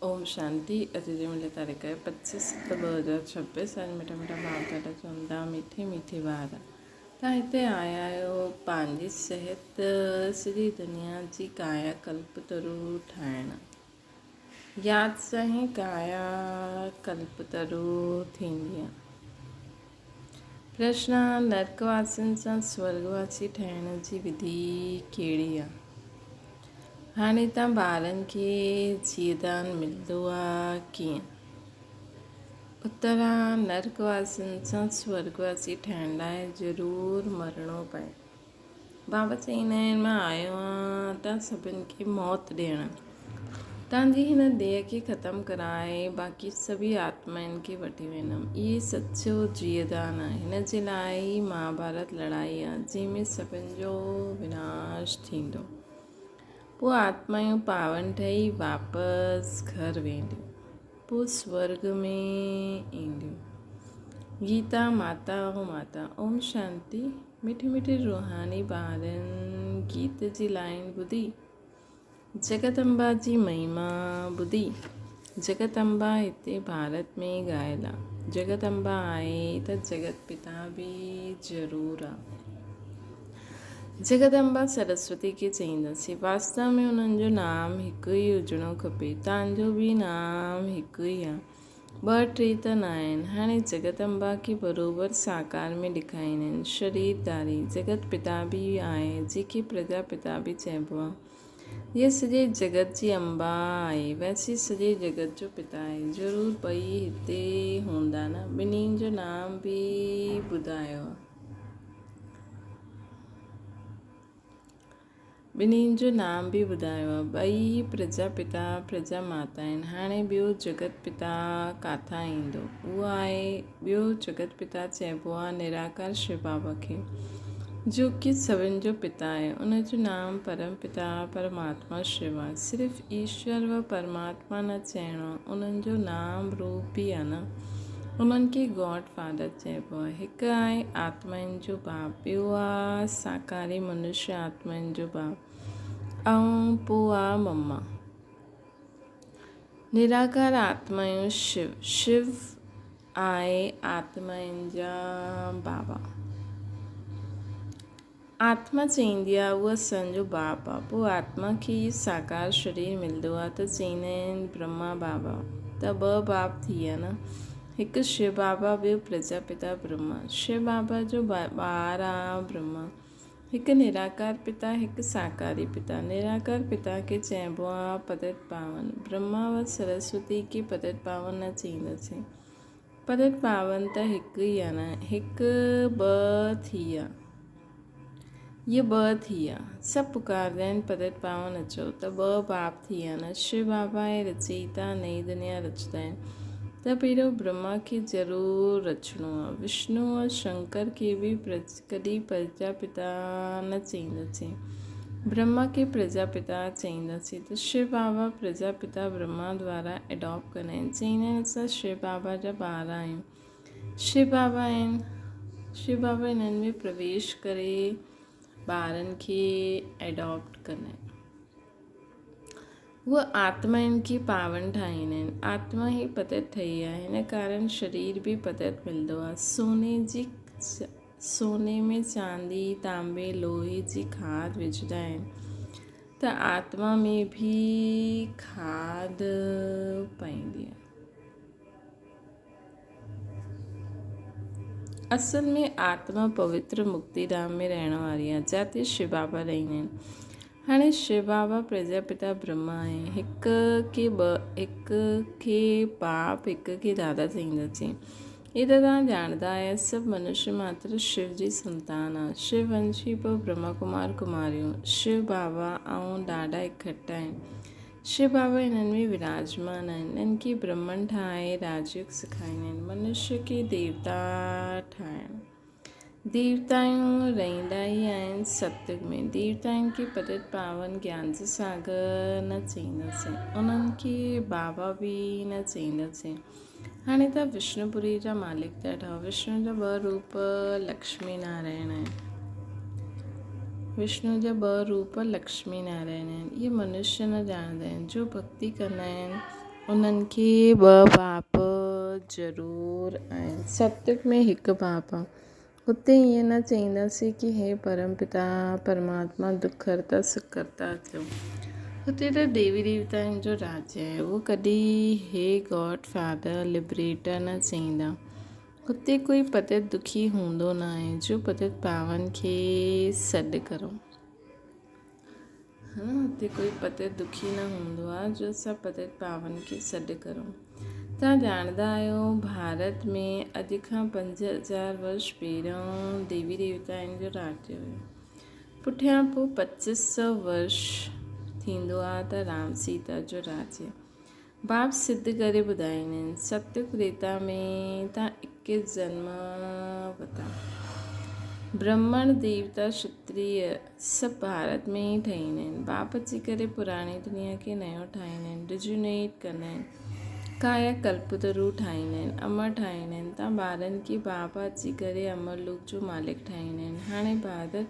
اوم شانتي اڄ جي ملي تاريخ آهي پچيس ست 2026. اڄ مٺا مٺا ڀاء ڏاڍا چوندا مٺي مٺي ٻار تان هتي آيا آهيو پنهنجي صحت سڄي دنيا جي ڪايا ڪلپ ترو ٺاهڻ ياد سان ئي ڪايا ڪلپ ترو ٿيندي آهي. پرشن، نرڪ واسين سان سورڳ واسي ٺهڻ جي وڌي ڪهڙي آ؟ هاڻي تان ٻارن کي جيئدان ملندو آ ڪيئن؟ اتر، نرڪ واسين سان سورڳ واسي ٺهڻ لاء ضرور مرڻو پئي. بابا چئيندا آهن، مان آيو آهيان تان سڀن کي موت ڏيڻ. تان جي هن ديهه کي ختم ڪرائي باقي سڀئي آتمائن کي وٺي ويندم. اهي سچو جيئدان آهي. هن جي لاء ئي مهاڀارت لڙائي آهي، جنهن ۾ سڀن جو وناش ٿيندو. پوء آتمائون پاون ٺهي واپس گهر وينديون. پوء سورڳ ۾ اينديون. گيتا ماتا او ماتا اوم شانتي. مٺي مٺي روحاني ٻارن گيت جي لائين ٻڌي جگت امبا جي مهما ٻڌي. جگت امبا هتي ڀارت ۾ ڳايل آ. جگت امبا آهي ته جگت پتا به ضرور آ. جگت امبا سرسوتي کي چئينداسين. واستو ۾ انهن جو نام هڪ ئي هجڻو کپي. تان جو به نام هڪ ئي آ. ٻه ٽي ته ناهن. هاڻي جڳت امبا کي بروبر ساڪار ۾ ڏيکاريندا آهن. شرير ڌاري جڳت پتا به آهي، جنهن کي پرجا پتا به چئبو آهي. جيئن سڄي جڳت جي امبا آهي، ويسي سڄي جڳت جو پتا آهي. ضرور ٻئي هتي هوندا نه؟ ٻنهي جو نام به ٻڌايو. ٻنهين جو نام به ٻڌايو آهي. ٻئي ئي پرجا پتا پرجا ماتا آهن. هاڻي ٻيو جڳت پتا ڪاٿان ايندو؟ اهو آهي ٻيو جڳت پتا چئبو آهي نراڪار شو بابا کي، جو ڪي سڀن جو پتا آهي. ان جو نام پرم پتا پرماتما شو آهي. صرف ايشور و پرماتما نه چئڻو آهي، انهن جو نام روپ به آهي نه. انهن کي گاڊ فادر چئبو آهي. هڪ آهي آتمائن جو باپ، ٻيو آ ساڪاري منشيه آتمائن جو باپ ۽ پو آ مما. نراڪار آتمائون شو، شو آهي آتمائن جا بابا. آتما چئيندي آ اهو اسان جو باپ آ. پوء آتما کي ئي ساڪار شرير ملندو آ ته چئيندا آهن برهما بابا. ته ٻه باپ ٿي ويا نه. هڪ شو بابا ٻيو پرجا پتا برهما. شو بابا جو ٻار آ برهما. هڪ نراڪار پتا هڪ ساڪاري پتا. نراڪار پتا کي چئبو آ پتت پاون. برهما و سرسوتي کي پتت پاون نه چئينداسين. پتت پاون ته هڪ ئي آ نه. هڪ ٻه ٿي ويا. اهي ٻه ٿي ويا. سڀ پڪارندا آهن پتت پاون اچو ته ٻه باپ ٿي ويا نه. شو بابا ۽ رچيتا نئين دنيا رچندا آهن ته پهريون برهما کي ضرور رچڻو آهي. وشنو ۽ شنڪر کي به ڪڏهن پرجا پتا نه چئينداسين. برهما کي پرجا پتا چئينداسين ته شو بابا پرجا پتا برهما دوارا ايڊاپٽ ڪندا آهن. چئيندا آهن اسان شو بابا جا ٻار آهيون. شو بابا آهن. شو بابا انهن ۾ پرويش ڪري ٻارن کي ايڊاپٽ ڪندا آهن. هو آتمائن کي پاون ٺاهيندا آهن. آتما ئي پتت ٺهي آهي، هن ڪارڻ شرير به پتت ملندو آهي. سوني جي سوني ۾ چاندي، تانبي، لوهي جي کاڌ وجهندا آهن ته آتما ۾ به کاڌ پوندي آهي. اصل ۾ آتما پوتر مڪتي ڌام ۾ رهڻ واري آهي، جاتي شو بابا رهندا آهن. هاڻي شو بابا پرجاپتا برهما آهي. هڪ کي ٻه، هڪ کي باپ، هڪ کي دادا چئينداسين. هي ته توهان ڄاڻندا آهيو، سڀ منشي ماتر شو جي سنتان آهي. شو ونشي پوء برهما ڪمار ڪماريون. شو بابا ۽ ڏاڏا اڪٺا آهن. شو بابا انهن ۾ وراجمان آهن. انهن کي برهمڻ ٺاهي راجيوگ سکائيندا آهن. منشي کي ديوتا ٺاهڻ. ديوتائون رهندا ئي آهن ستيگ ۾. ديوتائن کي پتت پاون گيان جو ساگر نه چئينداسين. انهن کي بابا به نه چئينداسين. هاڻي ته وشنوپوري جا مالڪ ٿا ٺهو. وشنو جا ٻه روپ لڪشمي نارائڻ آهن. وشنو جا ٻه روپ لڪشمي نارائڻ آهن. اهي منشيه نه ڄاڻندا آهن. جو ڀڳتي ڪندا آهن. انهن کي ٻه باپ ضرور آهن. ستيگ ۾ هڪ باپ آهي. هتي ائين نه چئينداسين ڪي هي پرم پتا پرماتما دک ڪرتا سک ڪرتا ٿيو. هتي ته ديوي ديوتائن جو راڄ آهي. اهو ڪڏهن هي گاڊ فادر لبريٽر نه چئيندا. هتي ڪوئي پتيت دکي هوندو ناهي جو پتيت پاون کي سڏ ڪرو. ها هتي ڪوئي پتيت دکي نه هوندو آهي جو اسان پتيت پاون کي سڏ ڪرون. توهان ڄاڻندا آهيو ڀارت ۾ اڄ کان 5000 ورش پهريون ديوي ديوتائن جو راڄ هيو. پٺيان پوء پچيس سو ورش ٿيندو آهي ته رام سيتا جو راڄ. باب سڌ ڪري ٻڌائيندا آهن. ستيگ تريتا ۾ تان اڪيس جنم ورتا. برهمڻ، ديوتا، شتريه سڀ ڀارت ۾ ئي ٺهيندا آهن. باپ اچي ڪري پراڻي دنيا کي نيو ٺاهيندا آهن، Rejuvenate ڪندا آهن. ڪايا ڪلپترو ٺاهيندا آهن، امر ٺاهيندا آهن. تان ٻارن کي بابا اچي ڪري امر لوڪ جو مالڪ ٺاهيندا آهن. هاڻي ڀارت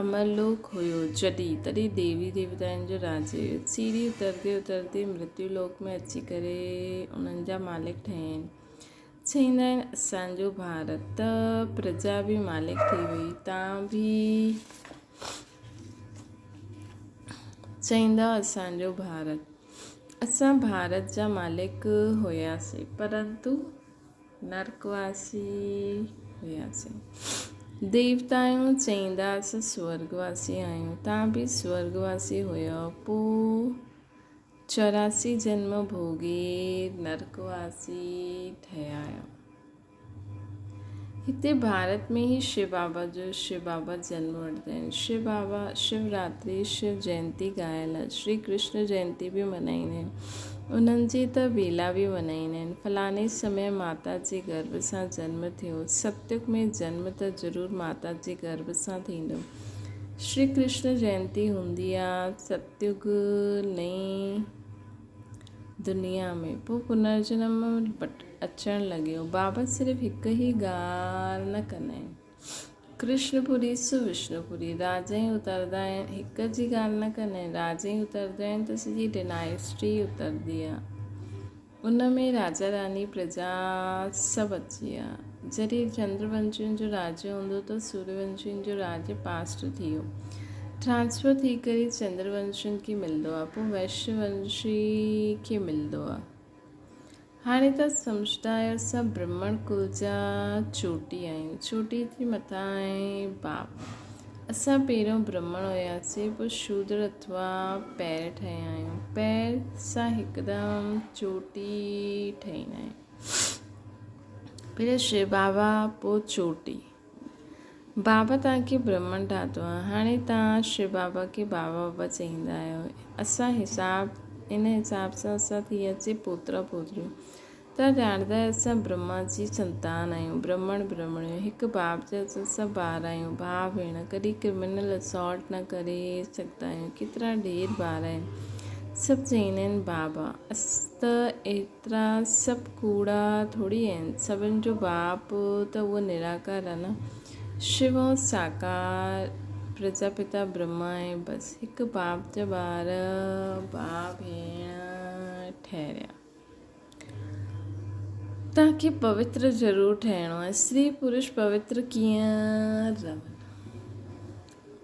امر لوڪ هيو جڏهن، تڏهن ديوي ديوتائن جو راڄ هيو. سيڙهي اترندي اترندي مرتيو لوڪ ۾ اچي ڪري انهن جا مالڪ ٺهيا آهن. چئيندا آهن اسان جو ڀارت ته پرجا به مالڪ ٿي وئي، تان به چئيندا اسان جو ڀارت. اسان ڀارت جا مالڪ هياسين پرنتو نرڪ واسي هياسين. ديوتائون چئيندا اسان سورڳ واسي آهيون. توهان به سورڳ واسي هيؤ. پوء 84 جنم ڀوڳي نرڪ واسي ٺهيا آهيو. هتي ڀارت ۾ ئي شو بابا جو شو بابا جنم وٺندا آهن. شو بابا شو راتري شو جينتي ڳايل آهي. شري ڪرشن جينتي به ملهائيندا آهن. انهن جي ته ويلا به ملهائيندا آهن. فلاڻي سمي ماتا جي گرڀ سان جنم ٿيو. ستيگ ۾ جنم ته ضرور ماتا جي گرڀ سان ٿيندو. شري ڪرشن جينتي هوندي آ ستيگ نئين دنيا ۾. پوء پنرجنم اچڻ لڳيو. بابا صرف هڪ ئي ڳالهه نه ڪندا آهن. ڪرشن پوري سو وشنو پوري. راجا ئي اتردا آهن. هڪ جي ڳالهه نه ڪندا آهن. راجا ئي اتردا آهن ته سڄي ڊنائسٽي اترندي آهي. ان ۾ راجا راڻي پرجا سڀ اچي ويا. جڏهن چندر ونشين جو راڄ هوندو ته سوريه ونشين جو راڄ پاسٽ ٿي ويو. ٽرانسفر ٿي ڪري چندر ونشين کي ملندو آهي پوء ويشيه ونشي کي ملندو آهي. هاڻي ته سمجهندا آهيو اسان برهمڻ ڪل جا چوٽي آهيون. چوٽي جي مٿان آهي باپ. اسان پهريون برهمڻ هياسين پوء شودر اٿوا پير ٺهيا آهيون. پير سان هڪدم چوٽي ٺهيندا آهيون. پهريون شو بابا پوء چوٽي. بابا توهان کي برهمڻ ٺاهتو آهي هاڻي توهان شو بابا کي بابا بابا چئيندا آهيو. اسان حساب ان حساب سان اسان ٿي وياسين پوترا پوتريون. توهان ڄاڻندا آهيو اسان برهما جي سنتان آهيون برهمڻ برهمڻيون هڪ باپ جا اسان سڀ ٻار آهيون ڀاء ڀيڻ ڪڏهن ڪرمنل اسالٽ نه ڪري سگهندا آهيون ڪيترا ڍير ٻار آهن سڀ چئيندا آهن بابا اس ته ايترا سڀ ڪوڙا ٿوري آهن. سڀن جو باپ ته اهو نراڪار آهي نه. شو ۽ ساڪار پرجاپتا برهما آهي بس. هڪ باپ جا ٻار ڀاء ڀيڻ ٺهريا. توهان کي پوتر ضرور ٺهڻو آهي. استري پرش پوتر ڪيئن رهن؟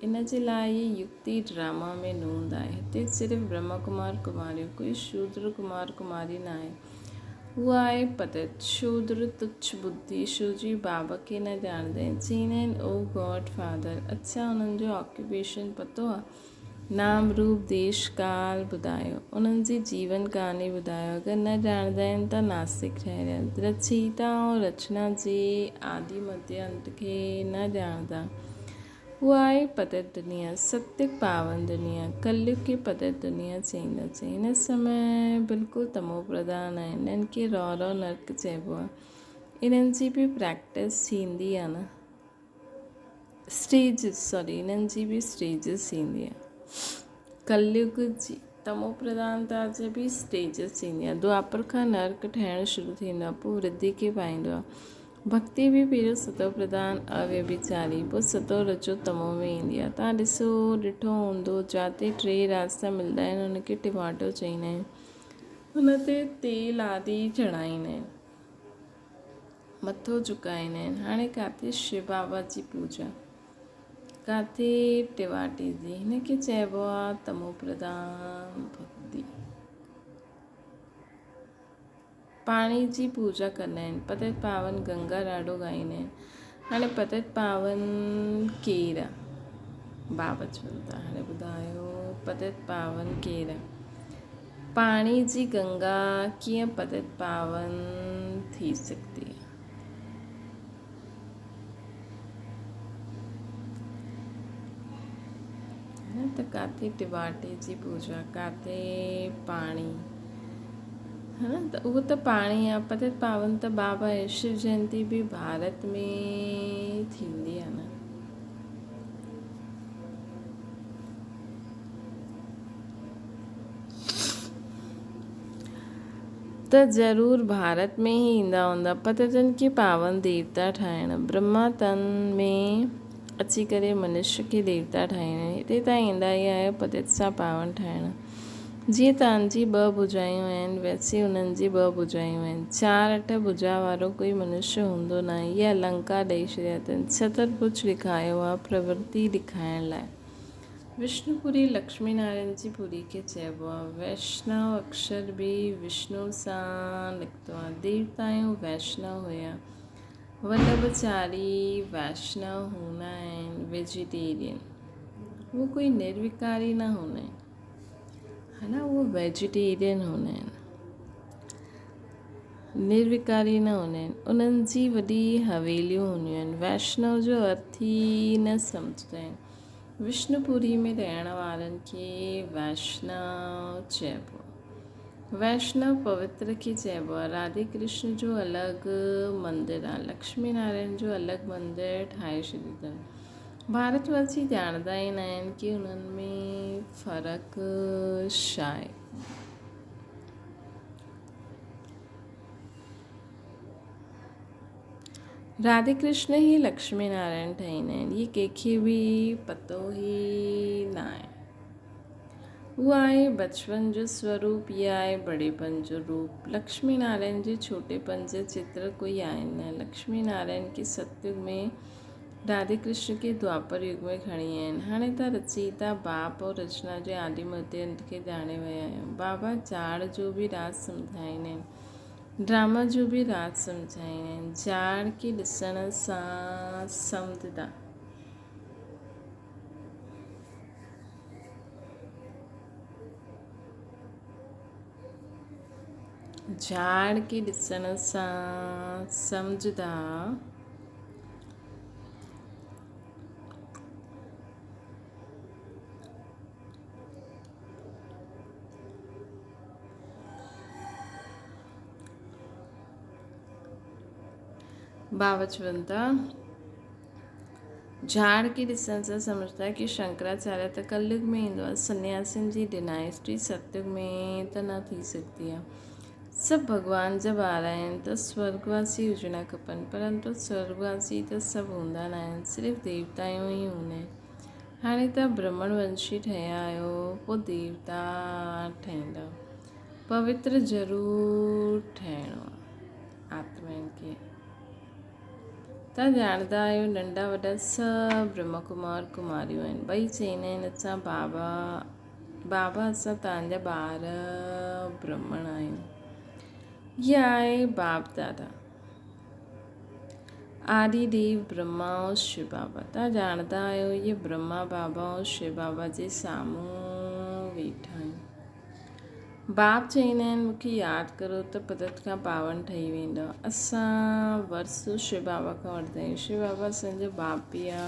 ان جي لاء هي يڪتي ڊراما ۾ نوند آهي. هتي صرف برهما ڪمار ڪماريون، ڪوئي شودر ڪمار ڪماري ناهي. هو آهي پتت، شودر، تڇ ٻڌي، شو جي بابا کي نه ڄاڻندا آهن. چئيندا آهن او گاڊ فادر. اڇا انهن جو آڪيوپيشن پتو آ؟ نام روپ ديش ڪال ٻڌايو. انهن جي جيون ڪهاڻي ٻڌايو. اگر نه ڄاڻندا آهن ته ناستڪ ٺهريل. رچيتا ۽ رچنا جي آدي مڌيه انت کي نه ڄاڻندا. هو آهي پتت دنيا، ستيگ پاون دنيا، ڪليگ کي پتت دنيا چئينداسين. هن سمي بلڪل تمو پرڌان آهن. انهن کي رئو رئو نرڪ چئبو آهي. انهن جي به پريڪٽس ٿيندي آهي نه. اسٽيجز سوري انهن جي به اسٽيجز ٿيندي آهي. ڪليگ جي تمو پرڌانتا جي به اسٽيجز ٿيندي آهي. دوآپر کان نرڪ ٺهڻ شروع ٿيندو آهي پوء ورڌي کي پائيندو آهي. ڀڳتي به پهريون ستو پرڌان اويڀيچاري، پوء ستو رجو تمو ۾ ايندي آهي. توهان ڏسو ڏٺو هوندو جاتي ٽي راستا ملدا آهن ان کي ٽماٽو چئيندا آهن. ان تي تيل آدي چڙهائيندا آهن. مٿو جهڪائيندا آهن. هاڻي ڪاٿي شو بابا جي پوڄا، ڪاٿي ٽيواٽي جي، هن کي چئبو آهي تمو پرڌان ڀڳتي. پاڻي جي پوڄا ڪندا آهن. پتت پاون گنگا ڏاڍو ڳائيندا آهن. هاڻي پتت پاون ڪير آ؟ بابا چون ٿا هاڻي ٻڌايو پتت پاون ڪير آ؟ پاڻي جي گنگا ڪيئن پتت پاون ٿي سگهندي آ؟ نه ته ڪاٿي ٽواٽي جي پوڄا ڪاٿي پاڻي ها نه ته اهو ته پاڻي آ پتت پاون ته بابا آهي شو جينتي به ڀارت ۾ ٿيندي آ نه. ته ضرور ڀارت ۾ ئي ايندا هوندا. پتتن کي پاون ديوتا ٺاهڻ، برهما تن ۾ اچي ڪري منشيه کي ديوتا ٺاهيندا آهن. هتي تان ايندا ئي آهيو پتت سان پاون ٺاهڻ. جيئن تان جي ٻه ڀجايون آهن، ويسي انهن جي ٻه ڀجايون آهن. چار اٺ ڀجا وارو ڪوئي منشيه هوندو ناهي. اهي النڪار ڏئي ڇڏيا اٿن. ڇتر ڀج ڏيکايو آهي پرورتي ڏيکائڻ لاء. وشنو پوري لڪشمي نارائڻ جي پوري کي چئبو آهي. ويشنو اڪشر به وشنو سان نڪتو آهي. ديوتائون ويشنو هيا. ولڀچاري ويشنو هوندا آهن، ويجيٽيرين. هو ڪوئي نروڪاري نه هوندا آهن. ها نه هو ويجيٽيرين هوندا آهن. نروڪاري نه هوندا آهن. انهن جي وڏي حويليون هونديون آهن. ويشنو جو ارٿ ئي نه سمجهندا آهن. وشنوپوري ۾ رهڻ وارن کي ويشنو چئبو آهي. ويشنو پوتر کي چئبو آهي. راڌي ڪرشن جو الڳ مندر آهي. لڪشمي نارائڻ جو الڳ مندر ٺاهي ڇڏيو اٿن. ڀارت واسي ڄاڻندا ئي نه آهن ڪي انهن ۾ فرق ڇا آهي. راڌي ڪرشن ئي لڪشمي نارائڻ ٺهيندا آهن هي ڪنهن کي به پتو ئي ناهي. هو آهي بچپن جو سوروپ هي آهي بڙيپن جو روپ. لڪشمي نارائڻ جي ڇوٽيپن جا چتر ڪوئي آهن نه. لڪشمي نارائڻ کي ستيگ ۾ راڌي ڪرشن کي دوآپر يگ ۾ کڻي آيا آهن. هاڻي ته رچيتا باپ اور رچنا جي آدي مڌي انت کي ڄاڻي ويا آهيو. بابا جاڙ جو به راز سمجهائيندا آهن. ڊراما جو به راز سمجهائين. جاڙ کي ڏسڻ سان سمجهندا. جاڙ کي ڏسڻ سان سمجهندا. بابا چون ٿا، جھاڙ کي ڏسڻ سان سمجھندا ڪي شنڪراچاريه ته ڪليگ ۾ ايندو آهي، سنياسين جي ڊنائسٽي ستيگ ۾ ته نه ٿي سگھندي آهي. سڀ ڀڳوان جا ٻار آهن ته سورڳواسي هجڻا کپن، پرنتو سورڳواسي ته سڀ هوندا ناهن، صرف ديوتائون ئي هوندا آهن. هاڻي ته برهمڻ ونشي ٺهيا آهيو، پوء ديوتا ٺهيندا. پوتر ضرور ٺهڻو آهي آتمائن کي. توهان ڄاڻندا آهيو ننڍا وڏا سڀ برهما ڪمار ڪماريون آهن. ٻئي چئيندا آهن اسان بابا بابا اسان توهان جا ٻار برهمڻ آهيون. هي آهي باپ دادا. آدي ديو برهما ۽ شو بابا. توهان ڄاڻندا آهيو اهي برهما بابا ۽ شو بابا جي سامهون ويٺا آهن. باپ چئيندا آهن مون کي ياد ڪرو ته پتت کان پاون ٺهي ويندؤ. اسان ورثو شو بابا کان وٺندا آهيون. شو بابا اسان جو باپ به آ،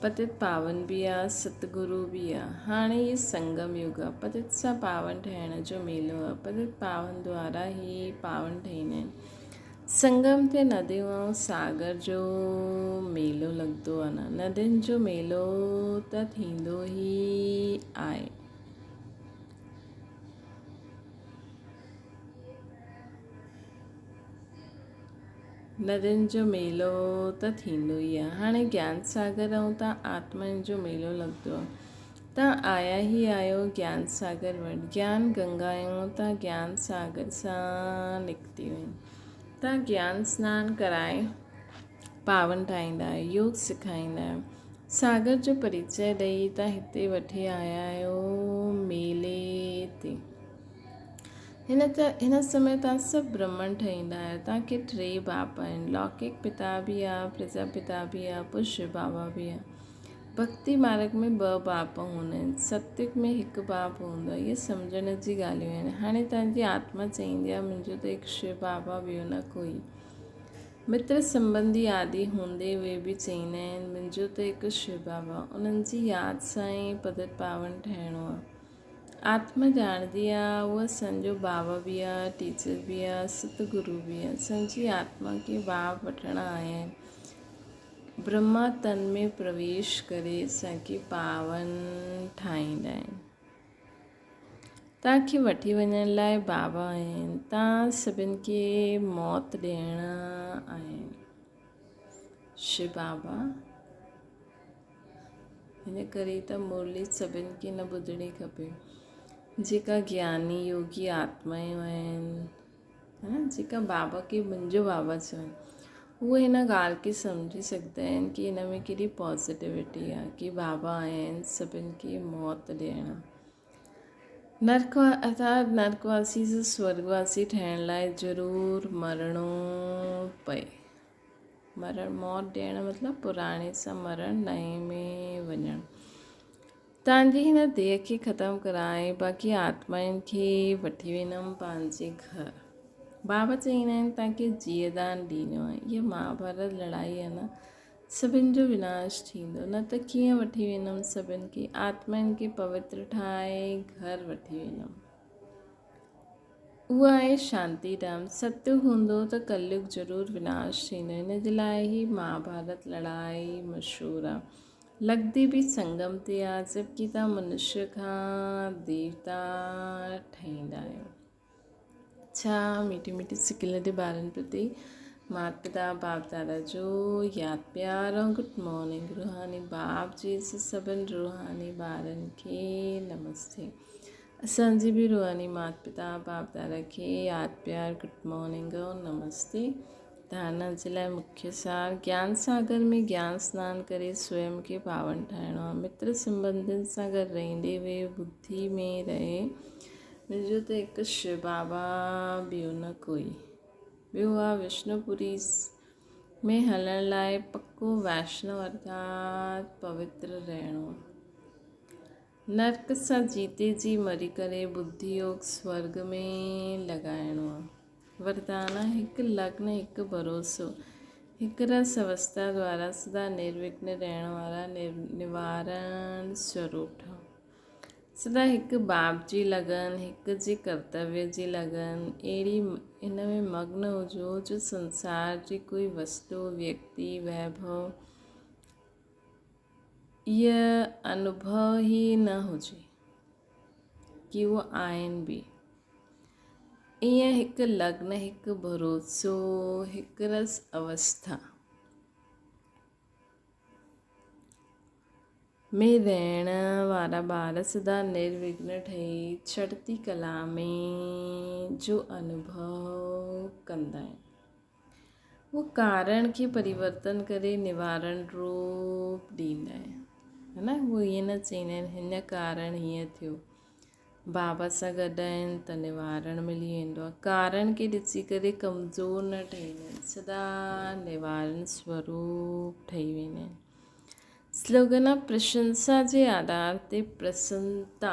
پتت پاون به آ، ستگرو به آ. هاڻي هي سنگم يگ آ، پتت سان پاون ٺهڻ جو ميلو آ. پتت پاون دوارا ئي پاون ٺهيندا آهن. سنگم تي نديون ۽ ساگر جو ميلو لڳندو آهي نه ندين جو ميلو ته ٿيندو ئي آهي. ندين جو ميلو ته ٿيندو ئي آهي. هاڻي گيان ساگر ۽ تان آتمائن جو ميلو لڳندو آهي. تان آيا ئي آهيو گيان ساگر وٽ. گيان گنگائون تان گيان ساگر سان نڪتيون آهن. تان گيان سنان ڪرائي پاون ٺاهيندا آهيو، يوگ سکائيندا آهيو. ساگر جو پريچئه ڏئي تان هتي وٺي آيا آهيو ميلي تي. هن ته هن سمي تان سڀ برهمڻ ٺهيندا آهيو. تان کي ٽي باپ آهن. لوڪڪ پتا به آ، پرجا پتا به آ، پوء شو بابا به آ. ڀڳتي مارڳ ۾ ٻه باپ هوندا آهن. ستيگ ۾ هڪ باپ هوندو آهي. اهي سمجهڻ جي ڳالهيون آهن. هاڻي توهان جي آتما چئيندي آهي منهنجو ته هڪ شو بابا ٻيو نه ڪوئي. متر سنٻنڌي آدي هوندي اهي به چئيندا آهن منهنجو ته هڪ شو بابا. انهن جي ياد سان ئي پدت پاون ٺهڻو آهي. آتما ڄاڻندي آهي اهو اسان جو بابا به آهي، ٽيچر به آهي، ست گرو به آهي. اسان جي آتما کي باپ وٺڻ آيا آهن. برهما تن ۾ پرويش ڪري اسان کي پاون ٺاهيندا آهن. توهان کي وٺي وڃڻ لاء بابا آهن. توهان سڀن کي موت ڏيڻ آهن. شو بابا هن ڪري ته مرلي سڀن کي نه ٻڌڻي کپي. جيڪا گياني يوگي آتمايون آهن. جيڪا بابا کي منهنجو بابا چون اهي هن ڳالهه کي سمجهي سگهندا آهن ڪي هن ۾ ڪيڏي پازيٽيوٽي آهي ڪي بابا آيا آهن سڀن کي موت ڏيڻ نرڪ ارٿات نرڪواسي سان سورڳواسي ٺهڻ لاء ضرور مرڻو پئي مرڻ موت ڏيڻ مطلب پراڻي سان مرڻ نئين ۾ وڃڻ تان جي هن ديهه کي ختم ڪرائي باقي آتمائن کي وٺي ويندم پنهنجي گهر. بابا چئيندا آهن تان کي جيئدان ڏيندو آهيان. هيء مهاڀارت لڙائي آهي نه، سڀن جو وناش ٿيندو، نه ته ڪيئن وٺي ويندم سڀن کي، آتمائن کي پوتر ٺاهي گهر وٺي ويندم. اهو آهي شانتي ڌام. ستيگ هوندو ته ڪليگ ضرور وناش ٿيندو. ان جي لاء هي مهاڀارت لڙائي مشهور آهي. لڳندي به سنگم تي آهي جبڪه توهان منشيه کان ديوتا ٺهيندا آهيو. ڇا ميٺي ميٺي سڪيلڌي ٻارن پرتي مات پتا باپ دادا جو ياد پيار ۽ گڊ مارننگ روحاني باپ جي سڀن روحاني ٻارن کي نمستي. اسان جي به روحاني مات پتا باپ دادا کي ياد پيار گڊ مارننگ ۽ نمستي ڌارنا جي لاء مکيه سار گيان ساگر ۾ گيان سنان ڪري سويم کي پاون ٺاهڻو آهي متر سنبنڌين سان گڏ رهندي به ٻڌي ۾ رهي منهنجو ته هڪ شو بابا ٻيو نه ڪوئي ٻيو آ وشنو پوري ۾ هلڻ لاء پڪو ويشنو ارٿات پوتر رهڻو آهي نرڪ سان جيتي جي مري ڪري ٻڌي يوگ سورڳ ۾ لڳائڻو آ. وردان آ هڪ لگن هڪ ڀروسو هڪ رس اوستا دوارا سدا نروگن رهڻ وارا نوارڻ سوروپ ٺهو. سدا هڪ باپ جي لگن هڪ جي ڪرتويه جي لگن اهڙي ان ۾ مگن هجو جو سنسار جي ڪوئي وستو ويڪتي ويڀو اهي انوڀو ئي نه هجي ڪي اهو آهن به. ائين هڪ لگن، هڪ ڀروسو، هڪ رس اوسٿا ۾ رهڻ وارا ٻار سدا نروگن ٺهي چڙهتي ڪلا ۾ جو انوڀو ڪندا آهن. هو ڪارڻ کي پريورتن ڪري نوارڻ روپ ڏيندا آهن ها نه هو ائين نه چئيندا آهن هن ڪارڻ هيئن ٿيو بابا سان گڏ آهن ته نوارڻ ملي ويندو آهي ڪارڻ کي ڏسي ڪري ڪمزور نه ٺهيندا آهن سدا نوارڻ سوروپ ٺهي ويندا آهن سلوگن آهي پرشنسا جي آڌار تي پرسنتا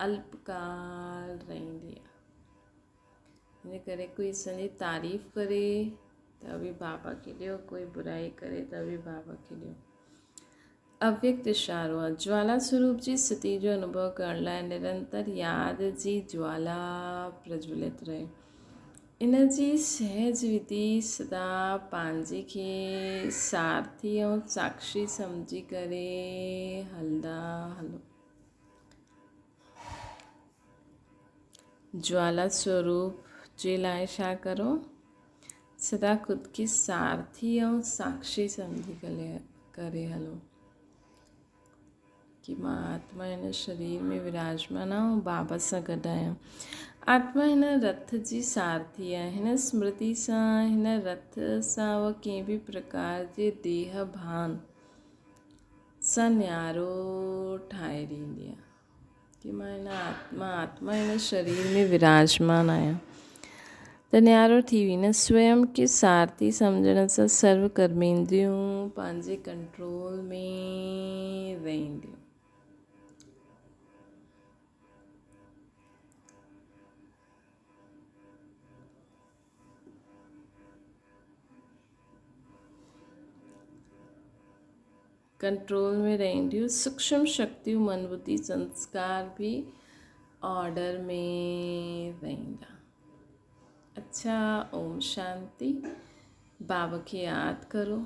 الپڪال رهندي آهي ان ڪري ڪوئي اسان جي تعريف ڪري ته به بابا کي ڏيو ڪوئي برائي ڪري ته به بابا کي ڏيو اويڪت اشارو آهي جوالا سوروپ جي ستي جو انوڀو ڪرڻ لاء نرنتر ياد جي جوالا پرجولت رهي ان جي سهج وڌي سدا پنهنجي کي سارٿي ۽ ساکشي سمجهي ڪري هلندا هلو جوالا سوروپ جي لاء ڇا ڪرو؟ سدا خود کي سارٿي ۽ ساکشي سمجهي ڪري هلو. ڪي مان آتما هن شرير ۾ وراجمان آهيان ۽ بابا سان گڏ آهيان. آتما هن رٿ جي سارٿي آهي. هن سمرتي سان، هن رٿ سان اها ڪنهن به پرڪار جي ديهه ڀان سان نيارو ٺاهي ڏيندي آهي. ڪي مان هن آتما آتما هن شرير ۾ وراجمان آهيان ته نيارو ٿي ويندس. سويم کي سارٿي سمجهڻ سان سرو ڪرميندريون پنهنجي ڪنٽرول ۾ رهنديون. ڪنٽرول ۾ رهنديون. سوڪشم شڪتيون من ٻڌي سنسڪار به آرڊر ۾ رهندا. اڇا اوم شانتي. بابا کي ياد ڪرو.